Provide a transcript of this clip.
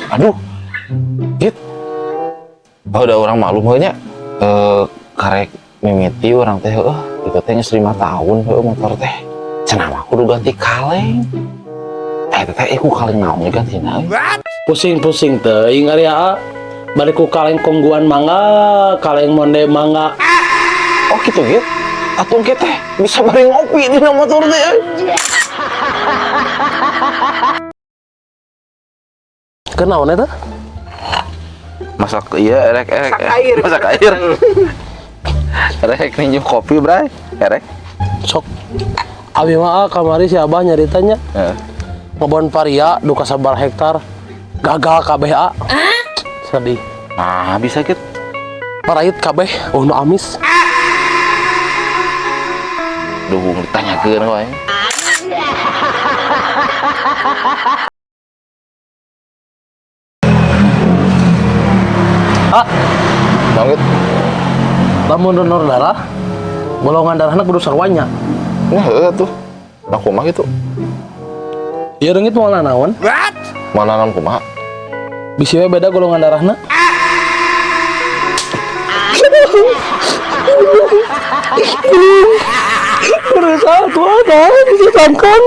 Aduh. Git. Oh, udah urang maklum heuh nya. Eh, karek mimiti urang teh heuh, itu teh geus 5 tahun heuh motor teh. Cenah mah kudu ganti kaleng. Eh, teh ku kaleng naon gantina euy? Pusing-pusing teuing ari aa. Balik ku kaleng Khong Guan mangga, kaleng monde mangga. Oh gitu gitu. Atuh engke teh bisa bari ngopi dina motor teh euy. Kenaon eta? Masak iya erek erek. Masak air. Masak air. Erek ninju kopi, Bray. Erek. Sok. Abi mah ah, kamari si Abah nyaritanya Heeh. ngebon paria duka sabar hektar gagal kabeh a. Sedih. Nah, bisa gitu. Parait kabeh oh nu amis. Duh, ditanyakeun wae. Ah, Banget. Lamun donor darah golongan darahna kudu sarwanya. Nah, heuh tuh. Nah, kumaha gitu? Ieu reungit moal nanaon? Mau nanam kumaha? Bisi we beda golongan darahna. Berusaha tuh ada bisa sangkang.